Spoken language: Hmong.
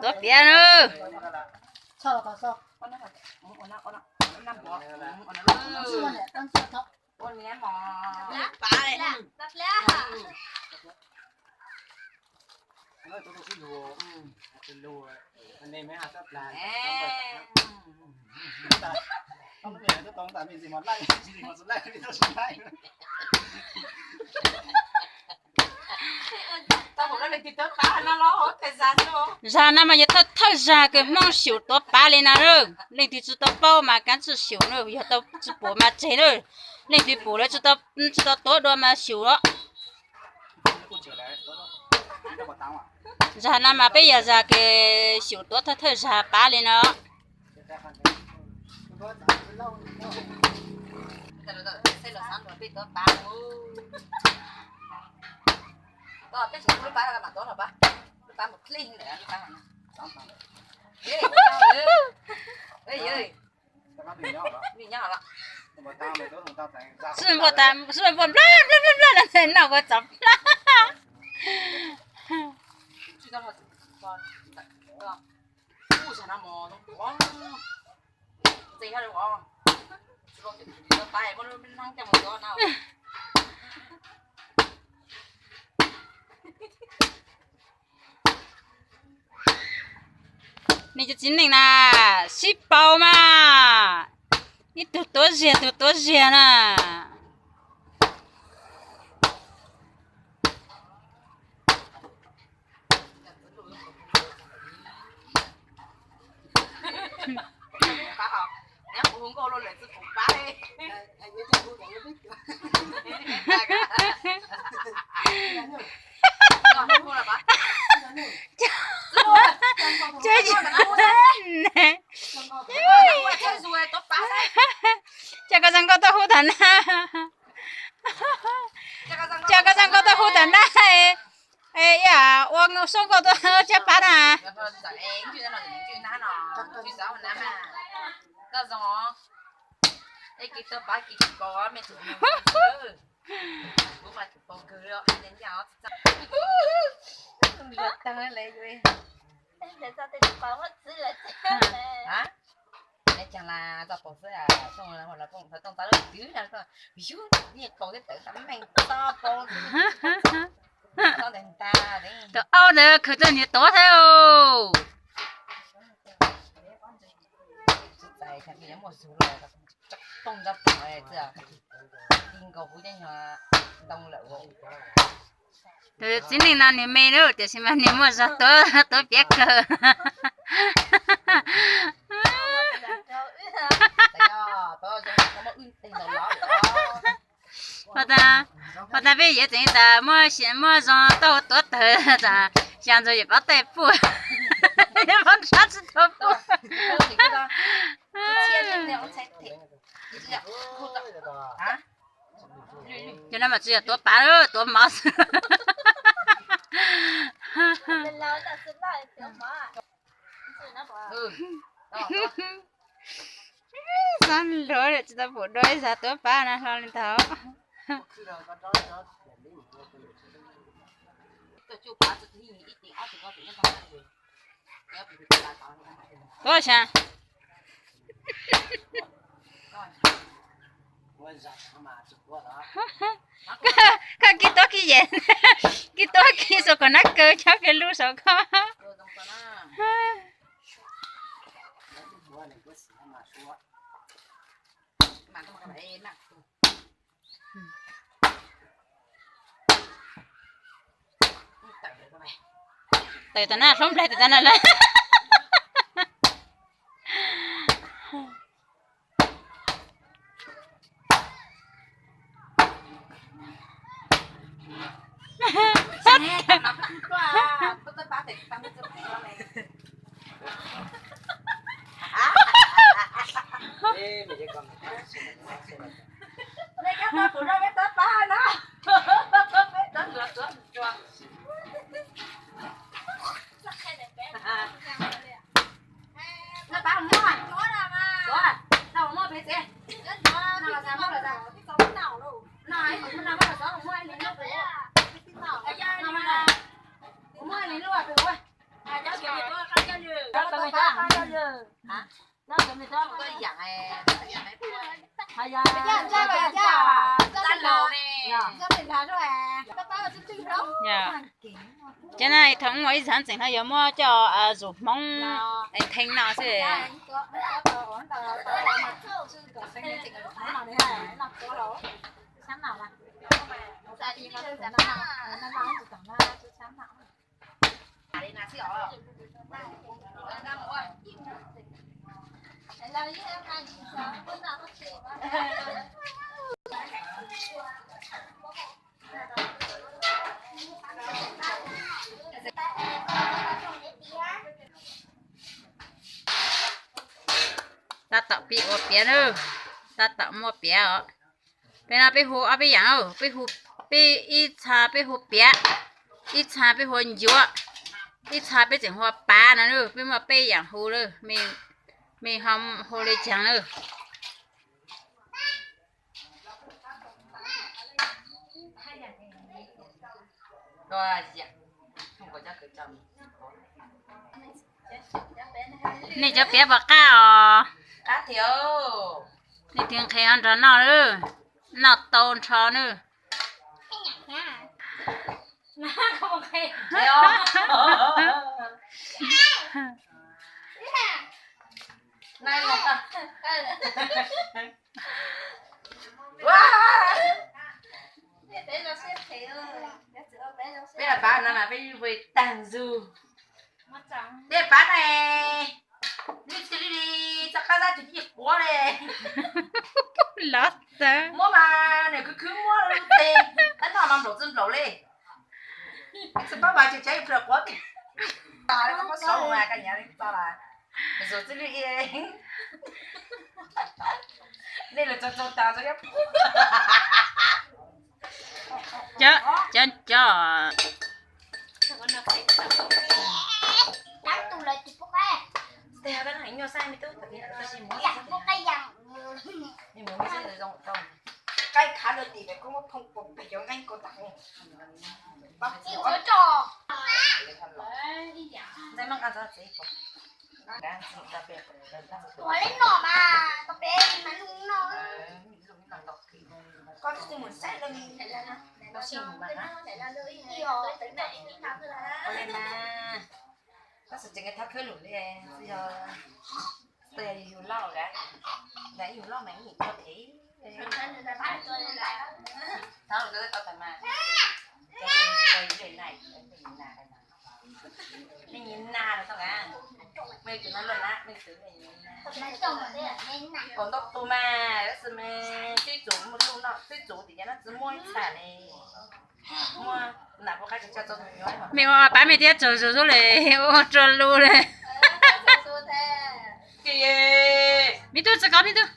Tuav piav na. Zag no mas yog thawj thawj zag kws Hmoob xyum tuav pav li no na. Leej twg tsi tau paub mas kav tsij xyum na, yog tau tsi pum mas tseg na. Leej twg pum lawm tsi tau tuav dua mas xyum os. Zag no mas peb yog zag kws xyum tuav thawj thawj zag pav li no. Sib npuaj tas, sib npuaj nplaj nplaj nplaj nplaj los noj ua txav plab. Nej cov txiv neej na, sib pauv mas, ib tug tuav ziag tug tuav ziag na. Cas koj zoo nkauj tuaj hu tag na. Cas koj zoo nkauj tuaj hu tag na. Ib yam ua zoo nkauj tuaj tsab pab na. Tus aub ntawd khwv tau niag tuav thiab. Tus txiv neej no nws me lawm tiam sis mas nws muaj zog tuav, tuav piav kawg. Ua tas peb yuav tseem tas muaj zoo tau tuav tawg tas, xya ntxuag yawm pab taij puj, pab nrab tsis tau puj. Cov no mas tsis yog tuav pav, tuav mov xwb. Xob hluav tsis tau pum dua ib zag tuav pav no hlo li ntawd. Tuav xya. Koj kib tuav kib yem, kib tuav kib saum kom nab kaw cov fiav lub saum koj. Tawm tas na, hlob nplaig tawm tas na lawm. Ces no thaum ua ib zam txeem no yuav muab coj zus hmoob theej no xwb. Tab tom pib ua piav na, tab tom muaj piav os. Peb no peb hu ob peb yaam, peb hu, peb ib txha peb hu piav, ib txha peb hu ncuav, ib txha peb tseem hu pav no, peb muaj peb yaam hu lawm, mej ho hu le caag lawm. Nej cov piav puas qab os? Nej tig nqhes ho nrog noj lawm, noj tau nrho nawb. Peb los pav no mas peb yuav ua tag zug. Peb pav na, lwj txhij lwj li, txoj qab zab tsis quav li. Lov xav. Muab mas nws khwv khwv muab lub tes, tab noj mas nplaum txwj nplaum li. Tsis paub mas tsis tseeb plaws quav tiag. Muab saum mas koj nyav li txog lawm. Zus txij lwj li. Nej los txog txog tas txog yab. Cov, cov, cov. Qaib khav rau tim pem koj muab phooj pem cov nqeeb koj tag. Koj twb tsis mus saib lawm. Ua li mas, koj xav tseem thab khwb lwm li, yog, yog yus loj lawm, yog yus loj mas ib yam thab phem. Thab lwm tau tas mas, nej nyiam nas los tau, mej tus no luaj na, mej tus kaum ntau tus mas, tab sis mas twb txus muaj tus no, twb txus tim cov no tsis muaj ib txhia li. Mej ua pab mej thiab tsaug zug xwb le, ua rua lug le. Me tub tsis kov me tub.